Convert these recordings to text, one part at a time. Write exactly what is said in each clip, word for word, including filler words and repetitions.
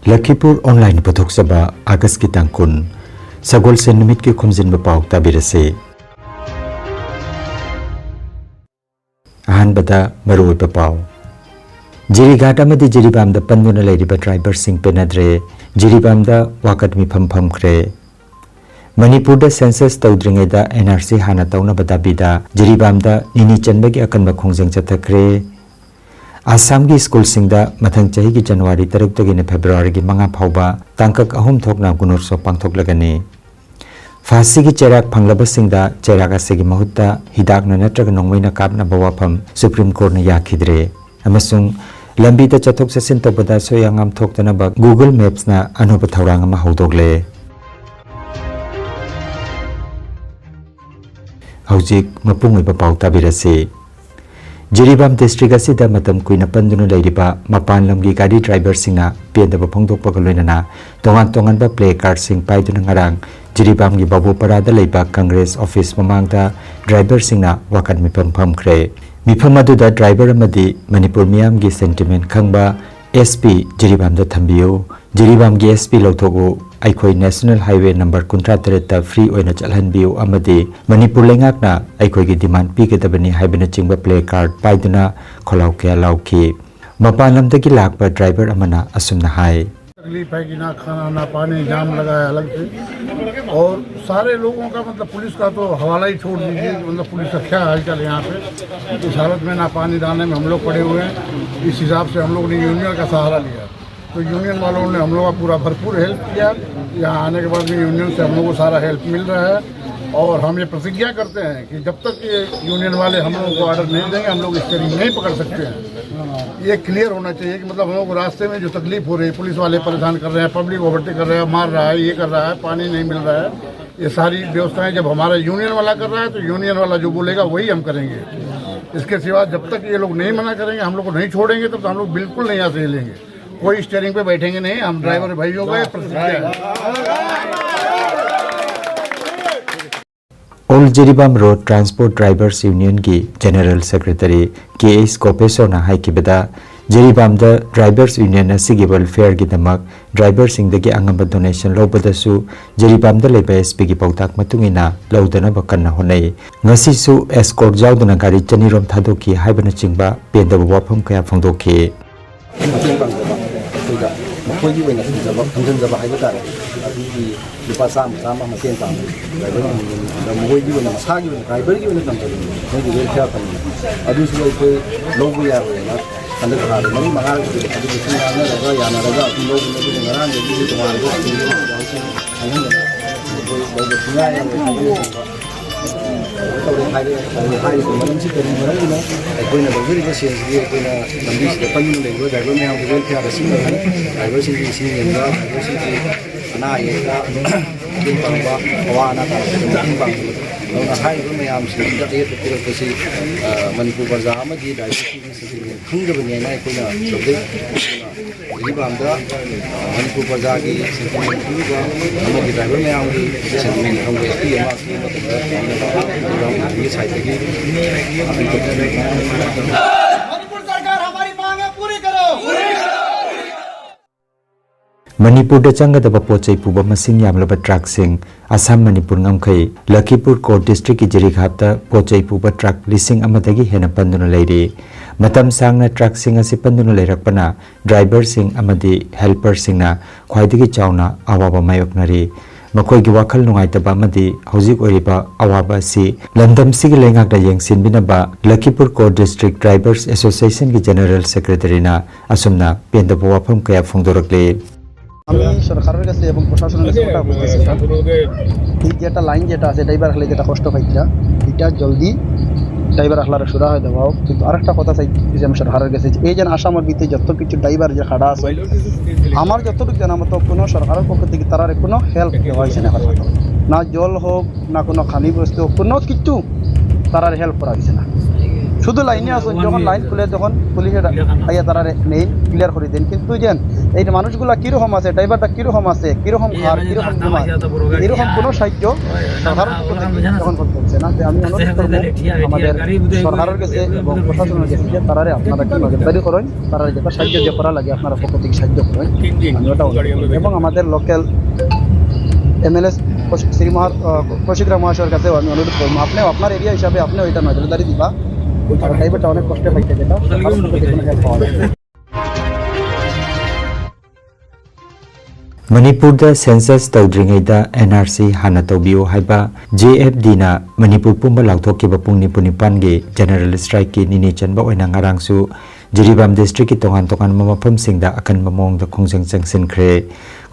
ꯂꯈꯤꯄꯨꯔ online ꯄꯨꯊꯣꯛꯆꯕ ꯑꯥꯒꯁꯀꯤ ꯇꯥꯡ ꯀꯨꯟ, ꯁꯒꯣꯜꯁꯦꯟ ꯅꯨꯃꯤꯠꯀꯤ ꯈꯣꯝꯖꯤꯟꯕ ꯄꯥꯎ ꯇꯥꯕꯤꯔꯁꯤ꯫ ꯑꯍꯥꯟꯕꯗ ꯃꯔꯨꯑꯣꯏꯕ ꯄꯥꯎ꯫ ꯖꯤꯔꯤꯘꯥꯠ ꯑꯃꯗꯤ ꯖꯤꯔꯤꯕꯥꯝꯗ ꯄꯟꯗꯨꯅ ꯂꯩꯔꯤꯕ ꯗ꯭ꯔꯥꯏꯚꯔꯁꯤꯡ ꯄꯦꯟꯅꯗ꯭ꯔꯦ꯫ ꯖꯤꯔꯤꯕꯥꯝꯗ ꯋꯥꯀꯠ ꯃꯤꯐꯝ ꯐꯝꯈ꯭ꯔꯦ꯫ ꯃꯅꯤꯄꯨꯔꯗ ꯁꯦꯟꯁꯁ ꯇꯧꯗ꯭ꯔꯤꯉꯩꯗ ꯑꯦꯟ ꯑꯥꯔ ꯁꯤ ꯍꯥꯟꯅ ꯇꯧꯅꯕ ꯗꯥꯕꯤꯗ ꯖꯤꯔꯤꯕꯥꯝꯗ ꯅꯤꯅꯤ ꯆꯟꯕꯒꯤ ꯑꯀꯟꯕ ꯈꯣꯡꯖꯪ ꯆꯠꯊꯈ꯭ꯔꯦ꯫ ꯑꯁꯥꯝꯒꯤ ꯁ꯭ꯀꯨꯜꯁꯤꯡꯗ ꯃꯊꯪ ꯆꯍꯤꯒꯤ ꯖꯅꯋꯥꯔꯤ ꯇꯔꯨꯛꯇꯒꯤꯅ ꯐꯦꯕ꯭ꯔꯨꯋꯥꯔꯤꯒꯤ ꯃꯉꯥ ꯐꯥꯎꯕ ꯇꯥꯡꯀꯛ ꯑꯍꯨꯝ ꯊꯣꯛꯅ ꯒꯨꯅꯣꯠꯁꯣ ꯄꯥꯡꯊꯣꯛꯂꯒꯅꯤ꯫ ꯐꯥꯁꯤꯒꯤ ꯆꯩꯔꯥꯛ ꯐꯪꯂꯕꯁꯤꯡꯗ ꯆꯩꯔꯥꯛ ꯑꯁꯤꯒꯤ ꯃꯍꯨꯠꯇ ꯍꯤꯗꯥꯛꯅ ꯅꯠꯇ꯭ꯔꯒ ꯅꯣꯡꯃꯩꯅ ꯀꯥꯞꯅꯕ ꯋꯥꯐꯝ ꯁꯨꯄ꯭ꯔꯤꯝ ꯀꯣꯔꯠꯅ ꯌꯥꯈꯤꯗ꯭ꯔꯦ꯫ ꯑꯃꯁꯨꯡ ꯂꯝꯕꯤꯗ ꯆꯠꯊꯣꯛ ꯆꯠꯁꯤꯟ ꯇꯧꯕꯗ ꯑꯁꯣꯏ ꯑꯉꯥꯝ ꯊꯣꯛꯇꯅꯕ Google Maps-ꯅ ꯑꯅꯧꯕ ꯊꯧꯔꯥꯡ ꯑꯃ ꯍꯧꯗꯣꯛꯂꯦ꯫ ꯍꯧꯖꯤꯛ ꯃꯄꯨꯡ ꯑꯣꯏꯕ ꯄꯥꯎ ꯇꯥꯕꯤꯔꯁꯤ꯫ ꯖꯤꯔꯤꯕꯥꯝ ꯗꯤꯁꯇ꯭ꯔꯤꯛ ꯑꯁꯤꯗ ꯃꯇꯝ ꯀꯨꯏꯅ ꯄꯟꯗꯨꯅ ꯂꯩꯔꯤꯕ ꯃꯄꯥꯟ ꯂꯝꯒꯤ ꯒꯥꯔꯤ ꯗ꯭ꯔꯥꯏꯚꯔꯁꯤꯡꯅ ꯄꯦꯟꯗꯕ ꯐꯣꯡꯗꯣꯛꯄꯒ ꯂꯣꯏꯅꯅ ꯇꯣꯉꯥꯟ ꯇꯣꯉꯥꯟꯕ ꯄ꯭ꯂꯦ ꯀꯥꯔꯗꯁꯤꯡ ꯄꯥꯏꯗꯨꯅ ꯉꯔꯥꯡ ꯖꯤꯔꯤꯕꯥꯝꯒꯤ ꯕꯥꯕꯨꯄꯔꯥꯗ ꯂꯩꯕ ꯀꯪꯒ꯭ꯔꯦꯁ ꯑꯣꯐꯤꯁ ꯃꯃꯥꯡꯗ ꯗ꯭ꯔꯥꯏꯚꯔꯁꯤꯡꯅ ꯋꯥꯀꯠ ꯃꯤꯐꯝ ꯐꯝꯈ꯭ꯔꯦ꯫ ꯃꯤꯐꯝ ꯑꯗꯨꯗ ꯗ꯭ꯔꯥꯏꯚꯔ ꯑꯃꯗꯤ ꯃꯅꯤꯄꯨꯔ ꯃꯤꯌꯥꯝꯒꯤ ꯁꯦꯟꯇꯤꯃꯦꯟ ꯈꯪꯕ ꯑꯦꯁ ꯄꯤ ꯖꯤꯔꯤꯕꯥꯝꯗ ꯊꯝꯕꯤꯌꯨ, ꯖꯤꯔꯤꯕꯥꯝꯒꯤ ꯑꯦꯁ ꯄꯤ ꯂꯧꯊꯣꯛꯎ, ꯑꯩꯈꯣꯏ ꯅꯦꯁꯅꯦꯜ ꯍꯥꯏꯋꯦ ꯅꯝꯕꯔ ꯀꯨꯟꯊ꯭ꯔꯥ ꯇꯔꯦꯠꯇ ꯐ꯭ꯔꯤ ꯑꯣꯏꯅ ꯆꯠꯍꯟꯕꯤꯌꯨ ꯑꯃꯗꯤ ꯃꯅꯤꯄꯨꯔ ꯂꯩꯉꯥꯛꯅ ꯑꯩꯈꯣꯏꯒꯤ ꯗꯤꯃꯥꯟ ꯄꯤꯒꯗꯕꯅꯤ ꯍꯥꯏꯕꯅꯆꯤꯡꯕ ꯄ꯭ꯂꯦ ꯀꯥꯔꯗ ꯄꯥꯏꯗꯨꯅ ꯈꯣꯜꯂꯥꯎ ꯀꯌꯥ ꯂꯥꯎꯈꯤ꯫ ꯃꯄꯥꯟ ꯂꯝꯗꯒꯤ ꯂꯥꯛꯄ ꯗ꯭ꯔꯥꯏꯚꯔ ꯑꯃꯅ ꯑꯁꯨꯝꯅ ꯍꯥꯏ꯫ तकलीफ है कि ना खाना, ना पानी, जाम लगा है अलग से। और सारे लोगों का, मतलब, पुलिस का तो हवाला ही छोड़ दीजिए कि, मतलब, पुलिस का क्या हालचाल है यहाँ पे। इस हालत में ना पानी दाने में हम लोग पड़े हुए हैं। इस हिसाब से हम लोग ने यूनियन का सहारा लिया, तो यूनियन वालों ने हम लोग का पूरा भरपूर हेल्प किया। यहाँ आने के बाद में यूनियन से हम लोग को सारा हेल्प मिल रहा है। और हम ये प्रतिज्ञा करते हैं कि जब तक ये यूनियन वाले हम लोगों को ऑर्डर नहीं देंगे, हम लोग स्टीयरिंग नहीं पकड़ सकते हैं। ये क्लियर होना चाहिए कि, मतलब, हम लोग को रास्ते में जो तकलीफ हो रही है, पुलिस वाले परेशान कर रहे हैं, पब्लिक ओवरटेक कर रहा है, मार रहा है, ये कर रहा है, पानी नहीं मिल रहा है, ये सारी व्यवस्थाएं जब हमारा यूनियन वाला कर रहा है, तो यूनियन वाला जो बोलेगा, वही हम करेंगे। इसके सिवा जब तक ये लोग नहीं मना करेंगे, हम लोग को नहीं छोड़ेंगे, तब तक हम लोग बिल्कुल नहीं यहाँ से हिलेंगे। कोई स्टीयरिंग पे बैठेंगे नहीं, हम ड्राइवर भाइयों का ये प्रतिज्ञा है। All Jiribam Road Transport Drivers Union-ꯒꯤ ꯖꯦꯅꯦꯔꯦꯜ ꯁꯦꯀ꯭ꯔꯦꯇꯔꯤ ꯀꯦ ꯑꯩꯆ ꯒꯣꯄꯦꯁꯣꯔꯅ ꯍꯥꯏꯈꯤꯕꯗ, ꯖꯤꯔꯤꯕꯥꯝꯗ ꯗ꯭ꯔꯥꯏꯚꯔꯁ ꯌꯨꯅꯤꯌꯟ ꯑꯁꯤꯒꯤ ꯋꯦꯜꯐꯤꯌꯔꯒꯤꯗꯃꯛ ꯗ꯭ꯔꯥꯏꯚꯔꯁꯤꯡꯗꯒꯤ ꯑꯉꯝꯕ ꯗꯣꯅꯦꯁꯟ ꯂꯧꯕꯗꯁꯨ ꯖꯤꯔꯤꯕꯥꯝꯗ ꯂꯩꯕ ꯑꯦꯁ ꯄꯤꯒꯤ ꯄꯥꯎꯇꯥꯛ ꯃꯇꯨꯡ ꯏꯟꯅ ꯂꯧꯗꯅꯕ ꯀꯟꯅ ꯍꯣꯠꯅꯩ꯫ ꯉꯁꯤꯁꯨ ꯑꯦꯁꯀꯣꯔꯠ ꯌꯥꯎꯗꯅ ꯒꯥꯔꯤ ꯆꯅꯤꯔꯣꯝ ꯊꯥꯗꯣꯛꯈꯤ ꯍꯥꯏꯕꯅꯆꯤꯡꯕ ꯄꯦꯟꯗꯕ ꯋꯥꯐꯝ ꯀꯌꯥ ꯐꯣꯡꯗꯣꯛꯈꯤ꯫ ꯃꯇꯦꯡ ꯄꯥꯡꯖꯕ, ꯑꯩꯈꯣꯏꯗ ꯃꯈꯣꯏꯒꯤ ꯑꯣꯏꯅ ꯊꯝꯖꯕ, ꯊꯝꯖꯤꯟꯖꯕ ꯍꯥꯏꯕ ꯇꯥꯔꯦ꯫ ꯑꯗꯨꯒꯤ ꯂꯨꯄꯥ ꯆꯥꯝꯃ ꯆꯥꯝꯃ ꯃꯇꯦꯡ ꯄꯥꯡꯕ ꯗ꯭ꯔꯥꯏꯚꯔ ꯌꯨꯅꯤꯌꯟ, ꯑꯗ ꯃꯈꯣꯏꯒꯤ ꯑꯣꯏꯅ, ꯃꯁꯥꯒꯤ ꯑꯣꯏꯅ ꯗ꯭ꯔꯥꯏꯚꯔꯒꯤ ꯑꯣꯏꯅ ꯊꯝꯖꯕꯅꯤ, ꯃꯈꯣꯏꯒꯤ ꯋꯦꯜꯐꯤꯌꯔ ꯐꯟꯗ꯫ ꯑꯗꯨꯁꯨ ꯑꯩꯈꯣꯏ ꯂꯧꯕ ꯌꯥꯔꯣꯏꯅ ꯍꯟꯗꯛ ꯊꯥꯗ ꯃꯔꯤ ꯃꯉꯥꯒꯤ ꯑꯗꯨꯒꯤ ꯁꯨꯝ ꯉꯥꯡꯅꯔꯒ ꯌꯥꯅꯔꯒ ꯑꯗꯨꯝ ꯂꯧꯕꯅꯤ꯫ ꯑꯗꯨꯒ ꯉꯔꯥꯡꯗꯒꯤ ꯇꯣꯉꯥꯟꯕ ꯈꯪꯍꯟꯗꯅ ꯑꯩꯈꯣꯏ ꯂꯧꯕ ꯁꯨꯡꯌꯥ ꯌꯥꯔꯣꯏ ꯍꯥꯏꯕꯅꯆꯤꯡꯕ ꯇꯧꯔꯦ ꯍꯥꯏꯔꯦ꯫ ꯇꯧꯔꯦ ꯍꯥꯏꯔꯤꯕ ꯃꯔꯝꯁꯤ ꯀꯔꯤ ꯃꯔꯝꯒꯤꯅꯣ? ꯑꯩꯈꯣꯏꯅ ꯂꯧꯖꯔꯤꯕ ꯁꯦꯜꯁꯤꯗꯤ ꯑꯩꯈꯣꯏꯅ ꯂꯝꯕꯤꯁꯤꯗ ꯄꯟꯗꯨꯅ ꯂꯩꯔꯤꯕ ꯗ꯭ꯔꯥꯏꯚꯔ ꯃꯌꯥꯝꯒꯤ ꯋꯦꯜꯐꯤꯌꯥꯔꯗ ꯁꯤꯖꯤꯟꯅꯒꯅꯤ꯫ ꯗ꯭ꯔꯥꯏꯚꯔꯁꯤꯡꯒꯤ ꯏꯁꯤꯡ ꯌꯦꯟꯕ, ꯗ꯭ꯔꯥꯏꯚꯔꯁꯤꯡꯒꯤ ꯑꯅꯥ ꯑꯌꯦꯛꯇ ꯃꯇꯦꯡ ꯄꯥꯡꯕ, ꯑꯋꯥ ꯑꯅꯥ ꯇꯥꯔꯛꯄꯗ ꯃꯇꯦꯡ ꯄꯥꯡꯕ꯫ ꯑꯗꯨꯅ ꯍꯥꯏꯔꯤꯕ ꯃꯌꯥꯝꯁꯤꯡꯁꯤꯗ ꯑꯌꯦꯠꯄ ꯄꯤꯔꯛꯄꯁꯤ, ꯑ, ꯃꯅꯤꯄꯨꯔ ꯄ꯭ꯔꯖꯥ ꯑꯃꯗꯤ ꯗ꯭ꯔꯥꯏꯚꯔꯁꯤꯡꯒꯤ ꯁꯦꯟꯇꯤꯃꯦꯟ ꯈꯪꯗꯕꯅꯦꯅ ꯑꯩꯈꯣꯏꯅ ꯂꯧꯖꯩ꯫ ꯑꯗꯨꯅ ꯖꯤꯔꯤꯕꯥꯝꯗ ꯃꯅꯤꯄꯨꯔ ꯄ꯭ꯔꯖꯥꯒꯤ ꯁꯦꯟꯇꯤꯃꯦꯟ ꯄꯤꯕꯤꯕ ꯑꯃꯗꯤ ꯗ꯭ꯔꯥꯏꯚꯔ ꯃꯌꯥꯝꯒꯤ ꯁꯦꯟꯇꯤꯃꯦꯟ ꯈꯪꯕ ꯑꯦꯁ ꯄꯤ ꯑꯃ ꯑꯁꯤ ꯃꯇꯝꯗ ꯄꯥꯡꯅꯕ ꯄ꯭ꯔꯣꯒ꯭ꯔꯥꯝꯒꯤ ꯁꯥꯏꯠꯇꯒꯤ ꯃꯅꯤꯄꯨꯔ ꯁꯔꯀꯥꯔ ꯍꯃꯥꯔꯤ ꯃꯥꯡ ꯍꯦ ꯄꯨꯔꯤ ꯀꯔꯣ꯫ ꯃꯅꯤꯄꯨꯔꯗ ꯆꯪꯒꯗꯕ ꯄꯣꯠ ꯆꯩ ꯄꯨꯕ ꯃꯁꯤꯡ ꯌꯥꯝꯂꯕ ꯇ꯭ꯔꯛꯁꯤꯡ ꯑꯁꯥꯝ ꯃꯅꯤꯄꯨꯔ ꯉꯝꯈꯩ ꯂꯈꯤꯄꯨꯔ ꯀꯣꯔꯠ ꯗꯤꯁꯇ꯭ꯔꯤꯛꯀꯤ ꯖꯤꯔꯤꯘꯥꯠꯇ ꯄꯣꯠ ꯆꯩ ꯄꯨꯕ ꯇ꯭ꯔꯛ ꯂꯤꯁꯤꯡ ꯑꯃꯗꯒꯤ ꯍꯦꯟꯅ ꯄꯟꯗꯨꯅ ꯂꯩꯔꯤ꯫ ꯃꯇꯝ ꯁꯥꯡꯅ ꯇ꯭ꯔꯛꯁꯤꯡ ꯑꯁꯤ ꯄꯟꯗꯨꯅ ꯂꯩꯔꯛꯄꯅ ꯗ꯭ꯔꯥꯏꯚꯔꯁꯤꯡ ꯑꯃꯗꯤ ꯍꯦꯜꯄꯔꯁꯤꯡꯅ ꯈ꯭ꯋꯥꯏꯗꯒꯤ ꯆꯥꯎꯅ ꯑꯋꯥꯕ ꯃꯥꯌꯣꯛꯅꯔꯤ꯫ ꯃꯈꯣꯏꯒꯤ ꯋꯥꯈꯜ ꯅꯨꯡꯉꯥꯏꯇꯕ ꯑꯃꯗꯤ ꯍꯧꯖꯤꯛ ꯑꯣꯏꯔꯤꯕ ꯑꯋꯥꯕ ꯑꯁꯤ ꯂꯝꯗꯝꯁꯤꯒꯤ ꯂꯩꯉꯥꯛꯅ ꯌꯦꯡꯁꯤꯟꯕꯤꯅꯕ ꯂꯈꯤꯄꯨꯔ ꯀꯣꯔꯠ ꯗꯤꯁꯇ꯭ꯔꯤꯛ ꯗ꯭ꯔꯥꯏꯚꯔꯁ ꯑꯦꯁꯣꯁꯤꯌꯦꯁꯟꯒꯤ ꯖꯦꯅꯔꯦꯜ ꯁꯦꯀ꯭ꯔꯦꯇꯔꯤꯅ ꯑꯁꯨꯝꯅ ꯄꯦꯟꯗꯕ ꯋꯥꯐꯝ ꯀꯌꯥ ꯐꯣꯡꯗꯣꯔꯛꯂꯤ꯫ আমি সরকারের কাছে এবং প্রশাসনের কাছে ওটা বলতেছি, এটা এই যে একটা লাইন যেটা আছে, ড্রাইভার হলে যেটা কষ্ট পাইছিলা, এটা জলদি ড্রাইভার আখলার সুরা হয়ে দেওয়া হোক। কিন্তু আরেকটা কথা চাইছি আমি সরকারের কাছে, যে এই যে আসামের ভিতরে যত কিছু ড্রাইভার যে খাড়া আছে, আমার যতটুকু জানা মতো কোনো সরকারের পক্ষ থেকে তারার কোনো হেল্প দেওয়া হয়েছে না এখন। না জল হোক, না কোনো খানি বস্তু হোক, কোনো কিছু তারার হেল্প করা হয়েছে না। শুধু লাইনে আছেন, যখন লাইন খুলে তখন পুলিশে আইয়া তারারে নেইন, ক্লিয়ার করে দেন। কিন্তু যেন এই যে মানুষগুলা কিরকম আছে, ড্রাইভারটা কিরকম আছে, কিরকম খার, কিরকম ঘুমায়, এরকম কোনো সাহায্য সরকার পক্ষ থেকে এখন পর্যন্ত হচ্ছে না। তো আমি অনুরোধ করবো আমাদের সরকারের কাছে এবং প্রশাসনের কাছে যে তারারে আপনারা একটু নজরদারি করেন, তারারে যেটা সাহায্য যে করা লাগে আপনারা পক্ষ থেকে সাহায্য করেন। আমি ওটা অনুরোধ করবো। এবং আমাদের লোকাল এমএলএ শ্রী মহার আহ, কৌশিক রায় মহাশয়ের কাছেও আমি অনুরোধ করবো, আপনিও আপনার এরিয়া হিসাবে আপনিও এটা নজরদারি দিবা, কারণ ড্রাইভারটা অনেক কষ্টে পাইছে, যেটা সরকার পক্ষ থেকে কোনো হেল্প পাওয়া যায় না। ꯃꯅꯤꯄꯨꯔꯗ ꯁꯦꯟꯁꯁ ꯇꯧꯗ꯭ꯔꯤꯉꯩꯗ ꯑꯦꯟ ꯑꯥꯔ ꯁꯤ ꯍꯥꯟꯅ ꯇꯧꯕꯤꯌꯨ ꯍꯥꯏꯕ ꯖꯦ ꯑꯦꯐ ꯗꯤꯅ ꯃꯅꯤꯄꯨꯔ ꯄꯨꯝꯕ ꯂꯥꯎꯊꯣꯛꯈꯤꯕ ꯄꯨꯡ ꯅꯤꯐꯨ ꯅꯤꯄꯥꯟꯒꯤ ꯖꯦꯅꯔꯦꯜ ꯁ꯭ꯇ꯭ꯔꯥꯏꯛꯀꯤ ꯅꯤꯅꯤ ꯆꯟꯕ ꯑꯣꯏꯅ ꯉꯔꯥꯡꯁꯨ ꯖꯤꯔꯤꯕꯥꯝ ꯗꯤꯁꯇ꯭ꯔꯤꯛꯀꯤ ꯇꯣꯉꯥꯟ ꯇꯣꯉꯥꯟꯕ ꯃꯐꯝꯁꯤꯡꯗ ꯑꯀꯟꯕ ꯃꯑꯣꯡꯗ ꯈꯣꯡꯖꯪ ꯆꯪꯁꯤꯟꯈ꯭ꯔꯦ꯫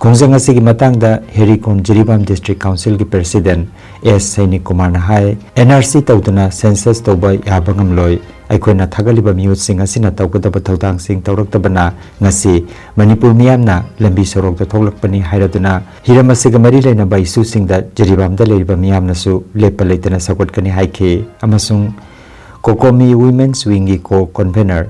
ꯈꯣꯡꯖꯪ ꯑꯁꯤꯒꯤ ꯃꯇꯥꯡꯗ ꯍꯦꯔꯤꯀꯣꯟ ꯖꯤꯔꯤꯕꯥꯝ ꯗꯤꯁꯇ꯭ꯔꯤꯛ ꯀꯥꯎꯟꯁꯤꯜꯒꯤ ꯄ꯭ꯔꯦꯁꯤꯗꯦꯟꯠ ꯑꯦꯁ ꯁꯩꯅꯤꯛ ꯀꯨꯃꯥꯔꯅ ꯍꯥꯏ, ꯑꯦꯟ ꯑꯥꯔ ꯁꯤ ꯇꯧꯗꯅ ꯁꯦꯟꯁꯁ ꯇꯧꯕ ꯌꯥꯕ ꯉꯝꯂꯣꯏ꯫ ꯑꯩꯈꯣꯏꯅ ꯊꯥꯒꯠꯂꯤꯕ ꯃꯤꯍꯨꯠꯁꯤꯡ ꯑꯁꯤꯅ ꯇꯧꯒꯗꯕ ꯊꯧꯗꯥꯡꯁꯤꯡ ꯇꯧꯔꯛꯇꯕꯅ ꯉꯁꯤ ꯃꯅꯤꯄꯨꯔ ꯃꯤꯌꯥꯝꯅ ꯂꯝꯕꯤ ꯁꯣꯔꯣꯛꯇ ꯊꯣꯛꯂꯛꯄꯅꯤ ꯍꯥꯏꯔꯗꯨꯅ ꯍꯤꯔꯝ ꯑꯁꯤꯒ ꯃꯔꯤ ꯂꯩꯅꯕ ꯏꯁꯨꯁꯤꯡꯗ ꯖꯤꯔꯤꯕꯥꯝꯗ ꯂꯩꯔꯤꯕ ꯃꯤꯌꯥꯝꯅꯁꯨ ꯂꯦꯞꯄ ꯂꯩꯇꯅ ꯁꯧꯒꯠꯀꯅꯤ ꯍꯥꯏꯈꯤ꯫ ꯑꯃꯁꯨꯡ ꯀꯣꯀꯣꯃꯤ ꯋꯤꯃꯦꯟꯁ ꯋꯤꯡꯒꯤ ꯀꯣ ꯀꯣꯟꯚꯦꯅꯔ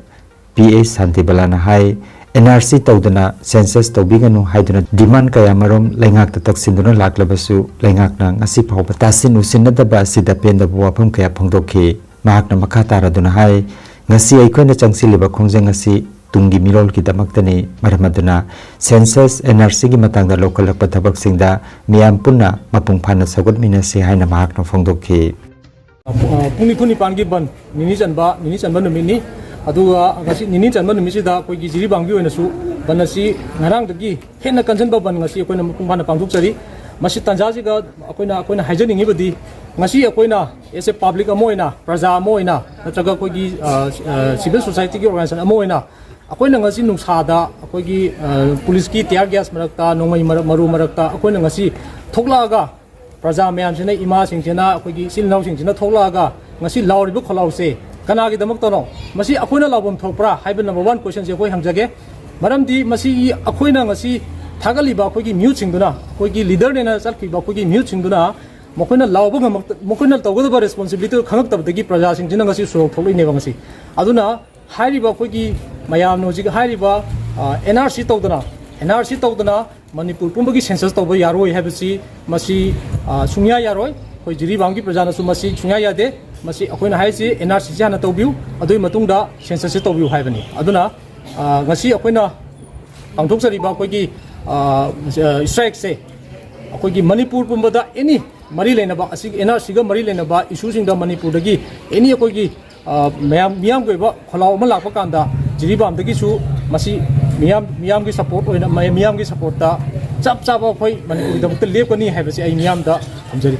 P S ꯁꯥꯟꯇꯤꯕꯂꯥꯅ high, and R C ꯇꯧꯗꯅ ꯁꯦꯟꯁꯁ ꯇꯧꯕꯤꯒꯅꯨ ꯍꯥꯏꯗꯨꯅ ꯗꯤꯃꯥꯟ ꯀꯌꯥꯃꯔꯨꯝ ꯂꯩꯉꯥꯛꯇ ꯇꯛꯁꯤꯟꯗꯨꯅ ꯂꯥꯛꯂꯕꯁꯨ ꯂꯩꯉꯥꯛꯅ ꯉꯁꯤ ꯐꯥꯎꯕ ꯇꯥꯁꯤꯟ ꯎꯁꯤꯟꯅꯗꯕ ꯑꯁꯤꯗ ꯄꯦꯟꯗꯕ ꯋꯥꯐꯝ ꯀꯌꯥ ꯐꯣꯡꯗꯣꯛꯈꯤ꯫ ꯃꯍꯥꯛꯅ ꯃꯈꯥ ꯇꯥꯔꯗꯨꯅ ꯍꯥꯏ, ꯉꯁꯤ ꯑꯩꯈꯣꯏꯅ ꯆꯪꯁꯤꯜꯂꯤꯕ ꯈꯣꯡꯖꯪ ꯑꯁꯤ ꯇꯨꯡꯒꯤ ꯃꯤꯔꯣꯜꯒꯤꯗꯃꯛꯇꯅꯤ꯫ ꯃꯔꯝ ꯑꯗꯨꯅ ꯁꯦꯟꯁꯁ, ꯑꯦꯟ ꯑꯥꯔ ꯁꯤꯒꯤ ꯃꯇꯥꯡꯗ ꯂꯧꯈꯠꯂꯛꯄ ꯊꯕꯛꯁꯤꯡꯗ ꯃꯤꯌꯥꯝ ꯄꯨꯟꯅ ꯃꯄꯨꯡ ꯐꯥꯅ ꯁꯧꯒꯠꯃꯤꯟꯅꯁꯤ ꯍꯥꯏꯅ ꯃꯍꯥꯛꯅ ꯐꯣꯡꯗꯣꯛꯈꯤ꯫ ꯄꯨꯡ ꯅꯤꯐꯨ ꯅꯤꯄꯥꯟꯒꯤ ꯕꯟ ꯅꯤꯅꯤ ꯆꯟꯕ ꯅꯤꯅꯤ ꯆꯟꯕ ꯅꯨꯃꯤꯠꯅꯤ꯫ ꯑꯗꯨꯒ ꯉꯁꯤ ꯅꯤꯅꯤ ꯆꯟꯕ ꯅꯨꯃꯤꯠꯁꯤꯗ ꯑꯩꯈꯣꯏꯒꯤ ꯖꯤꯔꯤꯕꯥꯝꯒꯤ ꯑꯣꯏꯅꯁꯨ ꯕꯟ ꯑꯁꯤ ꯉꯔꯥꯡꯗꯒꯤ ꯍꯦꯟꯅ ꯀꯟꯖꯟꯕ ꯕꯟ ꯉꯁꯤ ꯑꯩꯈꯣꯏꯅ ꯃꯄꯨꯡ ꯐꯥꯅ ꯄꯥꯡꯊꯣꯛꯆꯔꯤ꯫ ꯃꯁꯤ ꯇꯥꯟꯖꯥꯁꯤꯒ ꯑꯩꯈꯣꯏꯅ ꯑꯩꯈꯣꯏꯅ ꯍꯥꯏꯖꯅꯤꯡꯉꯤꯕꯗꯤ ꯉꯁꯤ ꯑꯩꯈꯣꯏꯅ ꯑꯦꯁ ꯑꯦ ꯄꯕ꯭ꯂꯤꯛ ꯑꯃ ꯑꯣꯏꯅ, ꯄ꯭ꯔꯖꯥ ꯑꯃ ꯑꯣꯏꯅ, ꯅꯠꯇ꯭ꯔꯒ ꯑꯩꯈꯣꯏꯒꯤ ꯁꯤꯚꯤꯜ ꯁꯣꯁꯥꯏꯇꯤꯒꯤ ꯑꯣꯔꯒꯅꯥꯏꯖꯦꯁꯟ ꯑꯃ ꯑꯣꯏꯅ ꯑꯩꯈꯣꯏꯅ ꯉꯁꯤ ꯅꯨꯡꯁꯥꯗ ꯑꯩꯈꯣꯏꯒꯤ ꯄꯨꯂꯤꯁꯀꯤ ꯇꯤꯌꯥꯔ ꯒ꯭ꯌꯥꯁ ꯃꯔꯛꯇ, ꯅꯣꯡꯃꯩ ꯃꯔꯨ ꯃꯔꯛꯇ ꯑꯩꯈꯣꯏꯅ ꯉꯁꯤ ꯊꯣꯛꯂꯛꯑꯒ ꯄ꯭ꯔꯖꯥ ꯃꯌꯥꯝꯁꯤꯅ, ꯏꯃꯥꯁꯤꯡꯁꯤꯅ, ꯑꯩꯈꯣꯏꯒꯤ ꯏꯆꯤꯜ ꯏꯅꯥꯎꯁꯤꯡꯁꯤꯅ ꯊꯣꯛꯂꯛꯑꯒ ꯉꯁꯤ ꯂꯥꯎꯔꯤꯕ ꯈꯣꯜꯂꯥꯎꯁꯦ ꯀꯅꯥꯒꯤꯗꯃꯛꯇꯅꯣ? ꯃꯁꯤ ꯑꯩꯈꯣꯏꯅ ꯂꯥꯎꯐꯝ ꯊꯣꯛꯄ꯭ꯔꯥ ꯍꯥꯏꯕ ꯅꯝꯕꯔ ꯋꯥꯟ ꯀꯣꯏꯁꯟꯁꯦ ꯑꯩꯈꯣꯏ ꯍꯪꯖꯒꯦ꯫ ꯃꯔꯝꯗꯤ ꯃꯁꯤꯒꯤ ꯑꯩꯈꯣꯏꯅ ꯉꯁꯤ ꯊꯥꯒꯠꯂꯤꯕ ꯑꯩꯈꯣꯏꯒꯤ ꯃꯤꯍꯨꯠꯁꯤꯡꯗꯨꯅ, ꯑꯩꯈꯣꯏꯒꯤ ꯂꯤꯗꯔꯅꯦꯅ ꯆꯠꯈꯤꯕ ꯑꯩꯈꯣꯏꯒꯤ ꯃꯤꯍꯨꯠꯁꯤꯡꯗꯨꯅ ꯃꯈꯣꯏꯅ ꯂꯥꯎꯕ ꯉꯝꯃꯛꯇ, ꯃꯈꯣꯏꯅ ꯇꯧꯒꯗꯕ ꯔꯦꯁꯄꯣꯟꯁꯤꯕꯤꯂꯤꯇꯤ ꯈꯪꯉꯛꯇꯕꯗꯒꯤ ꯄ꯭ꯔꯖꯥꯁꯤꯡꯁꯤꯅ ꯉꯁꯤ ꯁꯣꯔꯣꯛ ꯊꯣꯛꯂꯛꯏꯅꯦꯕ ꯉꯁꯤ꯫ ꯑꯗꯨꯅ ꯍꯥꯏꯔꯤꯕ ꯑꯩꯈꯣꯏꯒꯤ ꯃꯌꯥꯝꯅ ꯍꯧꯖꯤꯛ ꯍꯥꯏꯔꯤꯕ, ꯑ, ꯑꯦꯟ ꯑꯥꯔ ꯁꯤ ꯇꯧꯗꯅ, ꯑꯦꯟ ꯑꯥꯔ ꯁꯤ ꯇꯧꯗꯅ ꯃꯅꯤꯄꯨꯔ ꯄꯨꯝꯕꯒꯤ ꯁꯦꯟꯁꯁ ꯇꯧꯕ ꯌꯥꯔꯣꯏ ꯍꯥꯏꯕꯁꯤ, ꯃꯁꯤ, ꯑ, ꯁꯨꯡꯌꯥ ꯌꯥꯔꯣꯏ꯫ ꯑꯩꯈꯣꯏ ꯖꯤꯔꯤꯕꯥꯝꯒꯤ ꯄ꯭ꯔꯖꯥꯅꯁꯨ ꯃꯁꯤ ꯁꯨꯡꯌꯥ ꯌꯥꯗꯦ꯫ ꯃꯁꯤ ꯑꯩꯈꯣꯏꯅ ꯍꯥꯏꯔꯤꯁꯤ ꯑꯦꯟ ꯑꯥꯔ ꯁꯤꯁꯤ ꯍꯥꯟꯅ ꯇꯧꯕꯤꯌꯨ, ꯑꯗꯨꯒꯤ ꯃꯇꯨꯡꯗ ꯁꯦꯟꯁꯁꯁꯤ ꯇꯧꯕꯤꯌꯨ ꯍꯥꯏꯕꯅꯤ꯫ ꯑꯗꯨꯅ, ꯑ, ꯉꯁꯤ ꯑꯩꯈꯣꯏꯅ ꯄꯥꯡꯊꯣꯛꯆꯔꯤꯕ ꯑꯩꯈꯣꯏꯒꯤ, ꯑ, ꯑ, ꯁ꯭ꯇ꯭ꯔꯥꯏꯛꯁꯦ ꯑꯩꯈꯣꯏꯒꯤ ꯃꯅꯤꯄꯨꯔ ꯄꯨꯝꯕꯗ ꯑꯦꯅꯤ ꯃꯔꯤ ꯂꯩꯅꯕ, ꯑꯁꯤꯒꯤ ꯑꯦꯟ ꯑꯥꯔ ꯁꯤꯒ ꯃꯔꯤ ꯂꯩꯅꯕ ꯏꯁꯨꯁꯤꯡꯗ ꯃꯅꯤꯄꯨꯔꯗꯒꯤ ꯑꯦꯅꯤ ꯑꯩꯈꯣꯏꯒꯤ, ꯑ, ꯃꯌꯥꯝ, ꯃꯤꯌꯥꯝꯒꯤ ꯑꯣꯏꯕ ꯈꯣꯜꯂꯥꯎ ꯑꯃ ꯂꯥꯛꯄ ꯀꯥꯟꯗ ꯖꯤꯔꯤꯕꯥꯝꯗꯒꯤꯁꯨ ꯃꯁꯤ ꯃꯤꯌꯥꯝ, ꯃꯤꯌꯥꯝꯒꯤ ꯁꯄꯣꯔꯠ ꯑꯣꯏꯅ, ꯃ-, ꯃꯤꯌꯥꯝꯒꯤ ꯁꯄꯣꯔꯠꯇ ꯆꯞ ꯆꯥꯕ ꯑꯩꯈꯣꯏ ꯃꯅꯤꯄꯨꯔꯒꯤꯗꯃꯛꯇ ꯂꯦꯞꯀꯅꯤ ꯍꯥꯏꯕꯁꯤ ꯑꯩ ꯃꯤꯌꯥꯝꯗ ꯊꯝꯖꯔꯤ꯫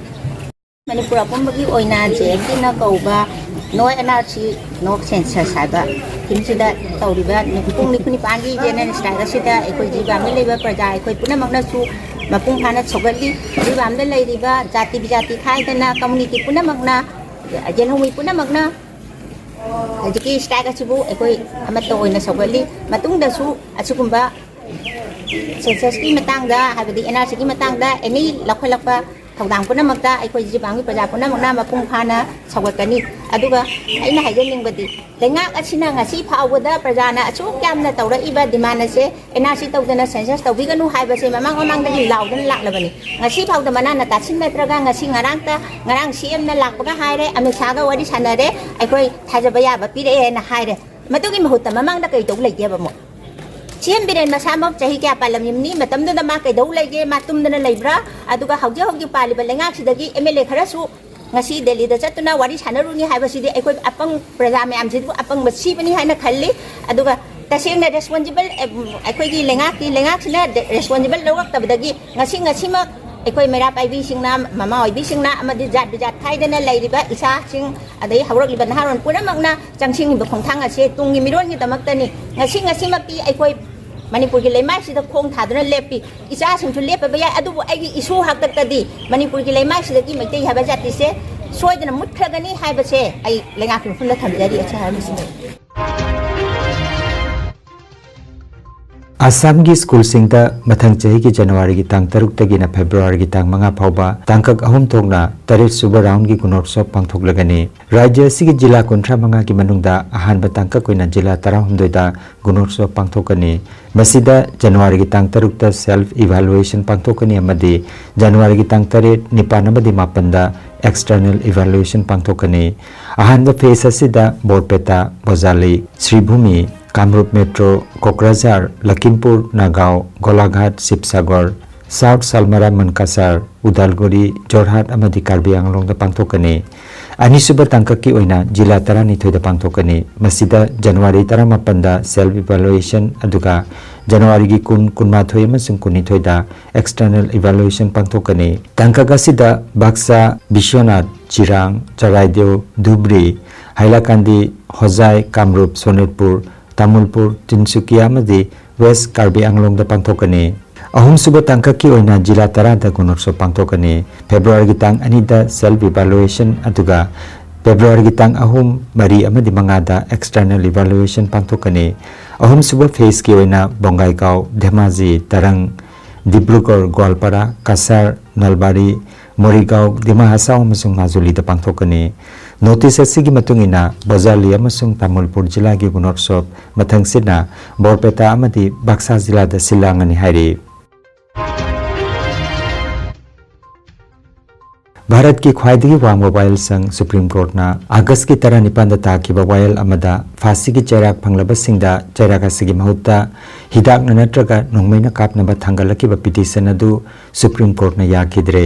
ꯃꯅꯤꯄꯨꯔ ꯑꯄꯨꯝꯕꯒꯤ ꯑꯣꯏꯅ ꯖꯦ ꯑꯦꯁ ꯇꯤꯅ ꯀꯧꯕ ꯅꯣ and R C, no census ꯍꯥꯏꯕ ꯊꯤꯝꯁꯤꯗ ꯇꯧꯔꯤꯕ ꯄꯨꯡ ꯅꯤꯐꯨ ꯅꯤꯄꯥꯟꯒꯤ ꯖꯦꯅꯔꯦꯜ ꯁ꯭ꯇ꯭ꯔꯥꯏꯛ ꯑꯁꯤꯗ ꯑꯩꯈꯣꯏ ꯖꯤꯔꯤꯕꯥꯝꯗ ꯂꯩꯕ ꯄ꯭ꯔꯖꯥ ꯑꯩꯈꯣꯏ ꯄꯨꯝꯅꯃꯛꯅꯁꯨ ꯃꯄꯨꯡ ꯐꯥꯅ ꯁꯧꯒꯠꯂꯤ꯫ ꯖꯤꯔꯤꯕꯥꯝꯗ ꯂꯩꯔꯤꯕ ꯖꯥꯇꯤ ꯕꯤꯖꯥꯇꯤ ꯈꯥꯏꯗꯅ ꯀꯝꯃꯨꯅꯤꯇꯤ ꯄꯨꯝꯅꯃꯛꯅ, ꯌꯦꯜꯍꯧꯃꯤ ꯄꯨꯝꯅꯃꯛꯅ ꯍꯧꯖꯤꯛꯀꯤ ꯁ꯭ꯇ꯭ꯔꯥꯏꯛ ꯑꯁꯤꯕꯨ ꯑꯩꯈꯣꯏ ꯑꯃꯠꯇ ꯑꯣꯏꯅ ꯁꯧꯒꯠꯂꯤ꯫ ꯃꯇꯨꯡꯗꯁꯨ ꯑꯁꯤꯒꯨꯝꯕ ꯁꯦꯟꯁꯁꯀꯤ ꯃꯇꯥꯡꯗ, ꯍꯥꯏꯕꯗꯤ ꯑꯦꯟ ꯑꯥꯔ ꯁꯤꯒꯤ ꯃꯇꯥꯡꯗ ꯑꯦꯅꯤ ꯂꯧꯈꯠꯂꯛꯄ ꯊꯧꯗꯥꯡ ꯄꯨꯝꯅꯃꯛꯇ ꯑꯩꯈꯣꯏ ꯖꯤꯔꯤꯕꯥꯝꯒꯤ ꯄ꯭ꯔꯖꯥ ꯄꯨꯝꯅꯃꯛꯅ ꯃꯄꯨꯡ ꯐꯥꯅ ꯁꯧꯒꯠꯀꯅꯤ꯫ ꯑꯗꯨꯒ ꯑꯩꯅ ꯍꯥꯏꯖꯅꯤꯡꯕꯗꯤ, ꯂꯩꯉꯥꯛ ꯑꯁꯤꯅ ꯉꯁꯤ ꯐꯥꯎꯕꯗ ꯄ꯭ꯔꯖꯥꯅ ꯑꯁꯨꯛ ꯌꯥꯝꯅ ꯇꯧꯔꯛꯏꯕ ꯗꯤꯃꯥꯟ ꯑꯁꯦ, ꯑꯦꯟ ꯑꯥꯔ ꯁꯤ ꯇꯧꯗꯅ ꯁꯦꯟꯁꯁ ꯇꯧꯕꯤꯒꯅꯨ ꯍꯥꯏꯕꯁꯦ ꯃꯃꯥꯡ ꯃꯃꯥꯡꯗꯒꯤ ꯂꯥꯎꯗꯅ ꯂꯥꯛꯂꯕꯅꯤ꯫ ꯉꯁꯤ ꯐꯥꯎꯗ ꯃꯅꯥ ꯅꯇꯥꯁꯤꯡ ꯅꯠꯇ꯭ꯔꯒ ꯉꯁꯤ ꯉꯔꯥꯡꯇ, ꯉꯔꯥꯡ ꯁꯤ ꯑꯦꯝꯅ ꯂꯥꯛꯄꯒ ꯍꯥꯏꯔꯦ, ꯑꯃꯤꯠ ꯁꯥꯍꯒ ꯋꯥꯔꯤ ꯁꯥꯟꯅꯔꯦ, ꯑꯩꯈꯣꯏ ꯊꯥꯖꯕ ꯌꯥꯕ ꯄꯤꯔꯛꯑꯦꯅ ꯍꯥꯏꯔꯦ꯫ ꯃꯗꯨꯒꯤ ꯃꯍꯨꯠꯇ ꯃꯃꯥꯡꯗ ꯀꯩꯗꯧ ꯂꯩꯒꯦꯕ ꯃꯣꯏ? ꯁꯤ ꯑꯦꯝ ꯕꯤꯔꯦꯟ ꯃꯁꯥꯃꯛ ꯆꯍꯤ ꯀꯌꯥ ꯄꯥꯜꯂꯝꯃꯤꯕꯅꯤ? ꯃꯇꯝꯗꯨꯗ ꯃꯥ ꯀꯩꯗꯧ ꯂꯩꯒꯦ? ꯃꯥ ꯇꯨꯝꯗꯅ ꯂꯩꯕ꯭ꯔꯥ? ꯑꯗꯨꯒ ꯍꯧꯖꯤꯛ ꯍꯧꯖꯤꯛ ꯄꯥꯜꯂꯤꯕ ꯂꯩꯉꯥꯛꯁꯤꯗꯒꯤ ꯑꯦꯝ ꯑꯦꯜ ꯑꯦ ꯈꯔꯁꯨ ꯉꯁꯤ ꯗꯦꯜꯂꯤꯗ ꯆꯠꯇꯨꯅ ꯋꯥꯔꯤ ꯁꯥꯟꯅꯔꯨꯅꯤ ꯍꯥꯏꯕꯁꯤꯗꯤ ꯑꯩꯈꯣꯏ ꯑꯄꯪ ꯄ꯭ꯔꯖꯥ ꯃꯌꯥꯝꯁꯤꯕꯨ ꯑꯄꯪꯕ ꯁꯤꯕꯅꯤ ꯍꯥꯏꯅ ꯈꯜꯂꯤ꯫ ꯑꯗꯨꯒ ꯇꯁꯦꯡꯅ ꯔꯦꯁꯄꯣꯟꯁꯤꯕꯜ, ꯑꯦ, ꯑꯩꯈꯣꯏꯒꯤ ꯂꯩꯉꯥꯛꯀꯤ, ꯂꯩꯉꯥꯛꯁꯤꯅ ꯔꯦꯁꯄꯣꯟꯁꯤꯕꯜ ꯂꯧꯔꯛꯇꯕꯗꯒꯤ ꯉꯁꯤ ꯉꯁꯤꯃꯛ ꯑꯩꯈꯣꯏ ꯃꯩꯔꯥ ꯄꯥꯏꯕꯤꯁꯤꯡꯅ, ꯃꯃꯥ ꯑꯣꯏꯕꯤꯁꯤꯡꯅ ꯑꯃꯗꯤ ꯖꯥꯠ ꯕꯤꯖꯥꯠ ꯈꯥꯏꯗꯅ ꯂꯩꯔꯤꯕ ꯏꯆꯥꯁꯤꯡ, ꯑꯗꯩ ꯍꯧꯔꯛꯂꯤꯕ ꯅꯍꯥꯔꯣꯟ ꯄꯨꯝꯅꯃꯛꯅ ꯆꯪꯁꯤꯟꯈꯤꯕ ꯈꯣꯡꯊꯥꯡ ꯑꯁꯦ ꯇꯨꯡꯒꯤ ꯃꯤꯔꯣꯟꯒꯤꯗꯃꯛꯇꯅꯤ꯫ ꯉꯁꯤ ꯉꯁꯤꯃꯛꯇꯤ ꯑꯩꯈꯣꯏ ꯃꯅꯤꯄꯨꯔꯒꯤ ꯂꯩꯃꯥꯏꯁꯤꯗ ꯈꯣꯡ ꯊꯥꯗꯨꯅ ꯂꯦꯞꯄꯤ꯫ ꯏꯆꯥꯁꯤꯡꯁꯨ ꯂꯦꯞꯄꯕ ꯌꯥꯏ, ꯑꯗꯨꯕꯨ ꯑꯩꯒꯤ ꯏꯁꯨ ꯍꯥꯛꯇꯛꯇꯗꯤ ꯃꯅꯤꯄꯨꯔꯒꯤ ꯂꯩꯃꯥꯏꯁꯤꯗꯒꯤ ꯃꯩꯇꯩ ꯍꯥꯏꯕ ꯖꯥꯇꯤꯁꯦ ꯁꯣꯏꯗꯅ ꯃꯨꯠꯈ꯭ꯔꯒꯅꯤ ꯍꯥꯏꯕꯁꯦ ꯑꯩ ꯂꯩꯉꯥꯛꯀꯤ ꯃꯐꯝꯗ ꯊꯝꯖꯔꯤ꯫ ꯑꯁꯤ ꯍꯥꯏꯔꯝꯕꯁꯤꯡꯗꯣ꯫ ꯑꯁꯥꯝꯒꯤ ꯁ꯭ꯀꯨꯜꯁꯤꯡꯗ ꯃꯊꯪ ꯆꯍꯤꯒꯤ ꯖꯅꯋꯥꯔꯤꯒꯤ ꯇꯥꯡ ꯇꯔꯨꯛꯇꯒꯤꯅ ꯐꯦꯕ꯭ꯔꯨꯋꯥꯔꯤꯒꯤ ꯇꯥꯡ ꯃꯉꯥ ꯐꯥꯎꯕ ꯇꯥꯡꯀꯛ ꯑꯍꯨꯝ ꯊꯣꯛꯅ ꯇꯔꯦꯠ ꯁꯨꯕ ꯔꯥꯎꯟꯒꯤ ꯒꯨꯅꯣꯠꯁꯣꯞ ꯄꯥꯡꯊꯣꯛꯂꯒꯅꯤ꯫ ꯔꯥꯖ꯭ꯌ ꯑꯁꯤꯒꯤ ꯖꯤꯂꯥ ꯀꯨꯟꯊ꯭ꯔꯥ ꯃꯉꯥꯒꯤ ꯃꯅꯨꯡꯗ ꯑꯍꯥꯟꯕ ꯇꯥꯡꯀꯛ ꯑꯣꯏꯅ ꯖꯤꯂꯥ ꯇꯔꯥꯍꯨꯝꯗꯣꯏꯗ ꯒꯨꯅꯣꯠꯁꯣꯞ ꯄꯥꯡꯊꯣꯛꯀꯅꯤ꯫ ꯃꯁꯤꯗ ꯖꯅꯋꯥꯔꯤꯒꯤ ꯇꯥꯡ ꯇꯔꯨꯛꯇ self evaluation ꯄꯥꯡꯊꯣꯛꯀꯅꯤ ꯑꯃꯗꯤ ꯖꯅꯋꯥꯔꯤꯒꯤ ꯇꯥꯡ ꯇꯔꯦꯠ, ꯅꯤꯄꯥꯟ ꯑꯃꯗꯤ ꯃꯥꯄꯟꯗ external evaluation ꯄꯥꯡꯊꯣꯛꯀꯅꯤ꯫ ꯑꯍꯥꯟꯕ phase ꯑꯁꯤꯗ ꯕꯣꯔꯄꯦꯇꯥ, ꯕꯣꯖꯥꯂꯤ, ꯁ꯭ꯔꯤꯚꯨꯃꯤ, ꯀꯥꯃꯔꯨꯞ ꯃꯦꯇ꯭ꯔꯣ, ꯀꯣꯀ꯭ꯔꯥꯖꯥꯔ, ꯂꯈꯤꯝꯄꯨꯔ, ꯅꯥꯒꯥꯎ, ꯒꯣꯂꯥꯘꯥꯠ, ꯁꯤꯕꯁꯥꯒꯔ, ꯁꯥꯎꯊ ꯁꯥꯜꯃꯥꯔꯥ, ꯃꯟꯀꯥꯁꯥꯔ, ꯎꯗꯥꯜꯒꯨꯔꯤ, ꯖꯣꯔꯍꯥꯠ ꯑꯃꯗꯤ ꯀꯥꯔꯕꯤ ꯑꯪꯂꯣꯡꯗ ꯄꯥꯡꯊꯣꯛꯀꯅꯤ꯫ ꯑꯅꯤꯁꯨꯕ ꯇꯥꯡꯀꯛꯀꯤ ꯑꯣꯏꯅ ꯖꯤꯂꯥ ꯇꯔꯥꯅꯤꯊꯣꯏꯗ ꯄꯥꯡꯊꯣꯛꯀꯅꯤ꯫ ꯃꯁꯤꯗ ꯖꯅꯋꯥꯔꯤ ꯇꯔꯥꯃꯥꯄꯟꯗ self evaluation, ꯑꯗꯨꯒ ꯖꯅꯋꯥꯔꯤꯒꯤ ꯀꯨꯟ, ꯀꯨꯟꯃꯥꯊꯣꯏ ꯑꯃꯁꯨꯡ ꯀꯨꯟꯅꯤꯊꯣꯏꯗ external evaluation ꯄꯥꯡꯊꯣꯛꯀꯅꯤ꯫ ꯇꯥꯡꯀꯛ ꯑꯁꯤꯗ ꯕꯥꯛꯁꯥ, ꯕꯤꯁ꯭ꯋꯅꯥꯊ, ꯆꯤꯔꯥꯡ, ꯆꯔꯥꯏꯗꯦꯎ, ꯙꯨꯕ꯭ꯔꯤ, ꯍꯥꯏꯂꯥꯀꯥꯟꯗꯤ, ꯍꯣꯖꯥꯏ, ꯀꯥꯃꯔꯨꯞ, ꯁꯣꯅꯤꯠꯄꯨꯔ, ꯇꯥꯃꯨꯜꯄꯨꯔ, ꯇꯤꯟꯁꯨꯀꯤꯌꯥ ꯑꯃꯗꯤ ꯋꯦꯁ ꯀꯥꯔꯕꯤ ꯑꯪꯂꯣꯡꯗ ꯄꯥꯡꯊꯣꯛꯀꯅꯤ꯫ ꯑꯍꯨꯝꯁꯨꯕ ꯇꯥꯡꯀꯛꯀꯤ ꯑꯣꯏꯅ ꯖꯤꯂꯥ ꯇꯔꯥꯗ ꯒꯨꯅꯣꯠꯁꯣꯞ ꯄꯥꯡꯊꯣꯛꯀꯅꯤ꯫ ꯐꯦꯕ꯭ꯔꯨꯋꯥꯔꯤꯒꯤ ꯇꯥꯡ ꯑꯅꯤꯗ self evaluation, ꯑꯗꯨꯒ ꯐꯦꯕ꯭ꯔꯨꯋꯥꯔꯤꯒꯤ ꯇꯥꯡ ꯑꯍꯨꯝ, ꯃꯔꯤ ꯑꯃꯗꯤ ꯃꯉꯥꯗ external evaluation ꯄꯥꯡꯊꯣꯛꯀꯅꯤ꯫ ꯑꯍꯨꯝꯁꯨꯕ phaseꯀꯤ ꯑꯣꯏꯅ ꯕꯣꯡꯒꯥꯏꯒꯥꯎ, ꯙꯦꯃꯥꯖꯤ, ꯇꯔꯪ, ꯗꯤꯕ꯭ꯔꯨꯒꯔ, ꯒꯣꯋꯥꯜꯄꯥꯔꯥ, ꯀꯁꯥꯔ, ꯅꯜꯕꯥꯔꯤ, ꯃꯣꯔꯤꯒꯥꯎ, ꯗꯤꯃꯥ ꯍꯁꯥꯎ ꯑꯃꯁꯨꯡ ꯃꯥꯖꯨꯂꯤꯗ ꯄꯥꯡꯊꯣꯛꯀꯅꯤ꯫ ꯅꯣꯇꯤꯁ ꯑꯁꯤꯒꯤ ꯃꯇꯨꯡ ꯏꯟꯅ, ꯕꯣꯖꯥꯂꯤ ꯑꯃꯁꯨꯡ ꯇꯥꯃꯨꯜꯄꯨꯔ ꯖꯤꯂꯥꯒꯤ ꯒꯨꯅꯣꯠꯁꯣꯞ ꯃꯊꯪꯁꯤꯠꯅ ꯕꯣꯔꯄꯦꯇꯥ ꯑꯃꯗꯤ ꯕꯥꯛꯁꯥ ꯖꯤꯂꯥꯗ ꯁꯤꯜ ꯂꯥꯡꯒꯅꯤ ꯍꯥꯏꯔꯤ꯫ ꯚꯥꯔꯠꯀꯤ ꯈ꯭ꯋꯥꯏꯗꯒꯤ ꯋꯥꯡꯕ ꯋꯥꯌꯦꯜꯁꯪ ꯁꯨꯄ꯭ꯔꯤꯝ ꯀꯣꯔꯠꯅ ꯑꯥꯒꯁꯀꯤ ꯇꯔꯥꯅꯤꯄꯥꯟꯗ ꯇꯥꯈꯤꯕ ꯋꯥꯌꯦꯜ ꯑꯃꯗ ꯐꯥꯁꯤꯒꯤ ꯆꯩꯔꯥꯛ ꯐꯪꯂꯕꯁꯤꯡꯗ ꯆꯩꯔꯥꯛ ꯑꯁꯤꯒꯤ ꯃꯍꯨꯠꯇ ꯍꯤꯗꯥꯛꯅ ꯅꯠꯇ꯭ꯔꯒ ꯅꯣꯡꯃꯩꯅ ꯀꯥꯞꯅꯕ ꯊꯥꯡꯒꯠꯂꯛꯈꯤꯕ ꯄꯤꯇꯤꯁꯟ ꯑꯗꯨ ꯁꯨꯄ꯭ꯔꯤꯝ ꯀꯣꯔꯠꯅ ꯌꯥꯈꯤꯗ꯭ꯔꯦ꯫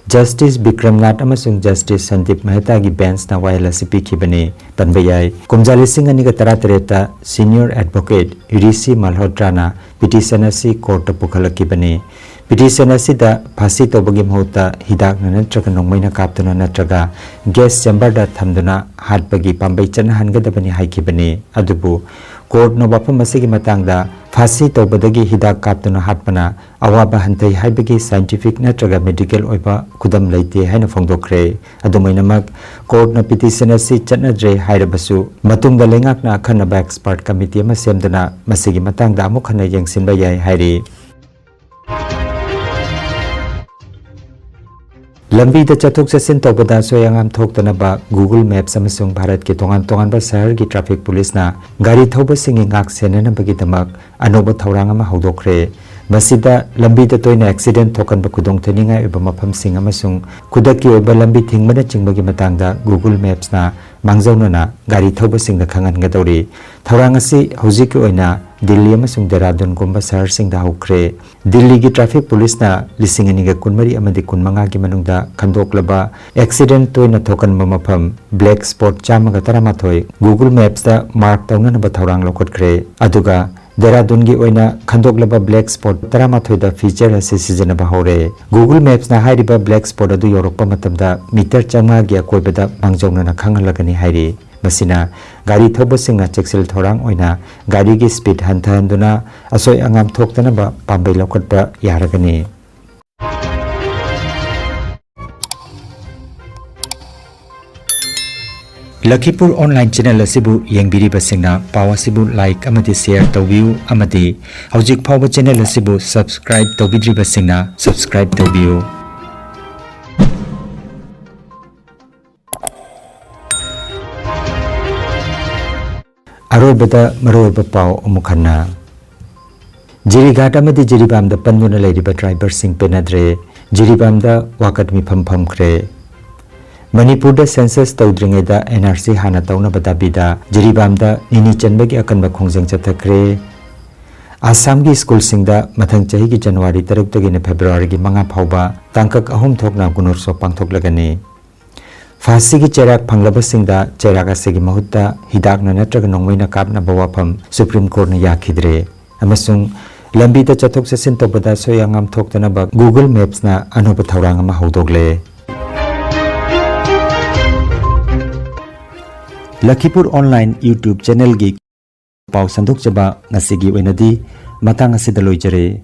ꯖꯁꯇꯤꯁ ꯕꯤꯀ꯭ꯔꯝꯅꯥꯊ ꯑꯃꯁꯨꯡ ꯖꯁꯇꯤꯁ ꯁꯟꯗꯤꯞ ꯃꯦꯍꯇꯥꯒꯤ ꯕꯦꯟꯁꯅ ꯋꯥꯌꯦꯜ ꯑꯁꯤ ꯄꯤꯈꯤꯕꯅꯤ꯫ ꯄꯟꯕ ꯌꯥꯏ, ꯀꯨꯝꯖꯥ ꯂꯤꯁꯤꯡ ꯑꯅꯤꯒ ꯇꯔꯥꯇꯔꯦꯠꯇ senior advocate ꯔꯤꯁꯤ ꯃꯜꯍꯣꯇ꯭ꯔꯥꯅ ꯄꯤꯇꯤꯁꯟ ꯑꯁꯤ ꯀꯣꯔꯠꯇ ꯄꯨꯈꯠꯂꯛꯈꯤꯕꯅꯤ꯫ ꯄꯤꯇꯤꯁꯟ ꯑꯁꯤꯗ ꯐꯥꯁꯤ ꯇꯧꯕꯒꯤ ꯃꯍꯨꯠꯇ ꯍꯤꯗꯥꯛꯅ ꯅꯠꯇ꯭ꯔꯒ ꯅꯣꯡꯃꯩꯅ ꯀꯥꯞꯇꯨꯅ ꯅꯠꯇ꯭ꯔꯒ gas chamberꯗ ꯊꯝꯗꯨꯅ ꯍꯥꯠꯄꯒꯤ ꯄꯥꯝꯕꯩ ꯆꯠꯅꯍꯟꯒꯗꯕꯅꯤ ꯍꯥꯏꯈꯤꯕꯅꯤ꯫ ꯑꯗꯨꯕꯨ ꯀꯣꯔꯠꯅ ꯋꯥꯐꯝ ꯑꯁꯤꯒꯤ ꯃꯇꯥꯡꯗ ꯐꯥꯁꯤ ꯇꯧꯕꯗꯒꯤ ꯍꯤꯗꯥꯛ ꯀꯥꯞꯇꯨꯅ ꯍꯥꯠꯄꯅ ꯑꯋꯥꯕ ꯍꯟꯊꯩ ꯍꯥꯏꯕꯒꯤ scientific ꯅꯠꯇ꯭ꯔꯒ medical ꯑꯣꯏꯕ ꯈꯨꯗꯝ ꯂꯩꯇꯦ ꯍꯥꯏꯅ ꯐꯣꯡꯗꯣꯛꯈ꯭ꯔꯦ꯫ ꯑꯗꯨꯝ ꯑꯣꯏꯅꯃꯛ, ꯀꯣꯔꯠꯅ petition ꯑꯁꯤ ꯆꯠꯅꯗ꯭ꯔꯦ ꯍꯥꯏꯔꯕꯁꯨ, ꯃꯇꯨꯡꯗ ꯂꯩꯉꯥꯛꯅ ꯑꯈꯟꯅꯕ expert committee ꯑꯃ ꯁꯦꯝꯗꯨꯅ ꯃꯁꯤꯒꯤ ꯃꯇꯥꯡꯗ ꯑꯃꯨꯛ ꯍꯟꯅ ꯌꯦꯡꯁꯤꯟꯕ ꯌꯥꯏ ꯍꯥꯏꯔꯤ꯫ ꯂꯝꯕꯤꯗ ꯆꯠꯊꯣꯛ ꯆꯠꯁꯤꯟ ꯇꯧꯕꯗ ꯑꯁꯣꯏ ꯑꯉꯥꯝ ꯊꯣꯛꯇꯅꯕ Google Maps ꯑꯃꯁꯨꯡ ꯚꯥꯔꯠꯀꯤ ꯇꯣꯉꯥꯟ ꯇꯣꯉꯥꯟꯕ ꯁꯍꯔꯒꯤ traffic policeꯅ ꯒꯥꯔꯤ ꯊꯧꯕꯁꯤꯡꯒꯤ ꯉꯥꯛ ꯁꯦꯟꯅꯅꯕꯒꯤꯗꯃꯛ ꯑꯅꯧꯕ ꯊꯧꯔꯥꯡ ꯑꯃ ꯍꯧꯗꯣꯛꯈ꯭ꯔꯦ꯫ ꯃꯁꯤꯗ ꯂꯝꯕꯤꯗ ꯇꯣꯏꯅ accident ꯊꯣꯛꯍꯟꯕ ꯈꯨꯗꯣꯡꯊꯤꯅꯤꯡꯉꯥꯏ ꯑꯣꯏꯕ ꯃꯐꯝꯁꯤꯡ ꯑꯃꯁꯨꯡ ꯈꯨꯗꯛꯀꯤ ꯑꯣꯏꯕ ꯂꯝꯕꯤ ꯊꯤꯡꯕꯅꯆꯤꯡꯕꯒꯤ ꯃꯇꯥꯡꯗ Google Mapsꯅ ꯃꯥꯡꯖꯧꯅꯅ ꯒꯥꯔꯤ ꯊꯧꯕꯁꯤꯡꯗ ꯈꯪꯍꯟꯒꯗꯧꯔꯤ꯫ ꯊꯧꯔꯥꯡ ꯑꯁꯤ ꯍꯧꯖꯤꯛꯀꯤ ꯑꯣꯏꯅ ꯗꯤꯜꯂꯤ ꯑꯃꯁꯨꯡ ꯗꯦꯔꯥꯗꯨꯟꯒꯨꯝꯕ ꯁꯍꯔꯁꯤꯡꯗ ꯍꯧꯈ꯭ꯔꯦ꯫ ꯗꯤꯜꯂꯤꯒꯤ traffic policeꯅ ꯂꯤꯁꯤꯡ ꯑꯅꯤꯒ ꯀꯨꯟꯃꯔꯤ ꯑꯃꯗꯤ ꯀꯨꯟꯃꯉꯥꯒꯤ ꯃꯅꯨꯡꯗ ꯈꯟꯗꯣꯛꯂꯕ accident ꯇꯣꯏꯅ ꯊꯣꯛꯍꯟꯕ ꯃꯐꯝ black spot ꯆꯥꯝꯃꯒ ꯇꯔꯥꯃꯥꯊꯣꯏ Google Mapsꯇ mark ꯇꯧꯅꯅꯕ ꯊꯧꯔꯥꯡ ꯂꯧꯈꯠꯈ꯭ꯔꯦ꯫ ꯑꯗꯨꯒ ꯗꯦꯔꯥꯗꯨꯟꯒꯤ ꯑꯣꯏꯅ ꯈꯟꯗꯣꯛꯂꯕ black spot ꯇꯔꯥꯃꯥꯊꯣꯏꯗ feature ꯑꯁꯤ ꯁꯤꯖꯤꯟꯅꯕ ꯍꯧꯔꯦ꯫ Google Mapsꯅ ꯍꯥꯏꯔꯤꯕ black spot ꯑꯗꯨ ꯌꯧꯔꯛꯄ ꯃꯇꯝꯗ meter ꯆꯥꯝꯃꯉꯥꯒꯤ ꯑꯀꯣꯏꯕꯗ ꯃꯥꯡꯖꯧꯅꯅ ꯈꯪꯍꯜꯂꯒꯅꯤ ꯍꯥꯏꯔꯤ꯫ ꯃꯁꯤꯅ ꯒꯥꯔꯤ ꯊꯧꯕꯁꯤꯡꯅ ꯆꯦꯛꯁꯤꯜ ꯊꯧꯔꯥꯡ ꯑꯣꯏꯅ ꯒꯥꯔꯤꯒꯤ speed ꯍꯟꯊꯍꯟꯗꯨꯅ ꯑꯁꯣꯏ ꯑꯉꯥꯝ ꯊꯣꯛꯇꯅꯕ ꯄꯥꯝꯕꯩ ꯂꯧꯈꯠꯄ ꯌꯥꯔꯒꯅꯤ꯫ ꯂꯈꯤꯄꯨꯔ online channel ꯑꯁꯤꯕꯨ ꯌꯦꯡꯕꯤꯔꯤꯕꯁꯤꯡꯅ ꯄꯥꯎ ꯑꯁꯤꯕꯨ like ꯑꯃꯗꯤ share ꯇꯧꯕꯤꯌꯨ, ꯑꯃꯗꯤ ꯍꯧꯖꯤꯛ ꯐꯥꯎꯕ channel ꯑꯁꯤꯕꯨ subscribe ꯇꯧꯕꯤꯗ꯭ꯔꯤꯕꯁꯤꯡꯅ subscribe ꯇꯧꯕꯤꯌꯨ꯫ ꯑꯔꯣꯏꯕꯗ ꯃꯔꯨꯑꯣꯏꯕ ꯄꯥꯎ ꯑꯃꯨꯛ ꯍꯟꯅ꯫ ꯖꯤꯔꯤꯘꯥꯠ ꯑꯃꯗꯤ ꯖꯤꯔꯤꯕꯥꯝꯗ ꯄꯟꯗꯨꯅ ꯂꯩꯔꯤꯕ driverꯁꯤꯡ ꯄꯦꯟꯅꯗ꯭ꯔꯦ꯫ ꯖꯤꯔꯤꯕꯥꯝꯗ ꯋꯥꯀꯠ ꯃꯤꯐꯝ ꯐꯝꯈ꯭ꯔꯦ꯫ ꯃꯅꯤꯄꯨꯔꯗ census ꯇꯧꯗ꯭ꯔꯤꯉꯩꯗ NRC ꯍꯥꯟꯅ ꯇꯧꯅꯕ ꯗꯥꯕꯤꯗ ꯖꯤꯔꯤꯕꯥꯝꯗ ꯅꯤꯅꯤ ꯆꯟꯕꯒꯤ ꯑꯀꯟꯕ ꯈꯣꯡꯖꯪ ꯆꯠꯊꯈ꯭ꯔꯦ꯫ ꯑꯁꯥꯝꯒꯤ ꯁ꯭ꯀꯨꯜꯁꯤꯡꯗ ꯃꯊꯪ ꯆꯍꯤꯒꯤ ꯖꯅꯋꯥꯔꯤ ꯇꯔꯨꯛꯇꯒꯤꯅ ꯐꯦꯕ꯭ꯔꯨꯋꯥꯔꯤꯒꯤ ꯃꯉꯥ ꯐꯥꯎꯕ ꯇꯥꯡꯀꯛ ꯑꯍꯨꯝ ꯊꯣꯛꯅ ꯒꯨꯅꯣꯠꯁꯣ ꯄꯥꯡꯊꯣꯛꯂꯒꯅꯤ꯫ ꯐꯥꯁꯤꯒꯤ ꯆꯩꯔꯥꯛ ꯐꯪꯂꯕꯁꯤꯡꯗ ꯆꯩꯔꯥꯛ ꯑꯁꯤꯒꯤ ꯃꯍꯨꯠꯇ ꯍꯤꯗꯥꯛꯅ ꯅꯠꯇ꯭ꯔꯒ ꯅꯣꯡꯃꯩꯅ ꯀꯥꯞꯅꯕ ꯋꯥꯐꯝ Supreme Courtꯅ ꯌꯥꯈꯤꯗ꯭ꯔꯦ꯫ ꯑꯃꯁꯨꯡ ꯂꯝꯕꯤꯗ ꯆꯠꯊꯣꯛ ꯆꯠꯁꯤꯟ ꯇꯧꯕꯗ ꯑꯁꯣꯏ ꯑꯉꯥꯝ ꯊꯣꯛꯇꯅꯕ Google Mapsꯅ ꯑꯅꯧꯕ ꯊꯧꯔꯥꯡ ꯑꯃ ꯍꯧꯗꯣꯛꯂꯦ꯫ ꯂꯈꯤꯄꯨꯔ online YouTube channelꯒꯤ ꯄꯥꯎ ꯁꯟꯗꯣꯛꯆꯕ ꯉꯁꯤꯒꯤ ꯑꯣꯏꯅꯗꯤ ꯃꯇꯥꯡ ꯑꯁꯤꯗ ꯂꯣꯏꯖꯔꯦ꯫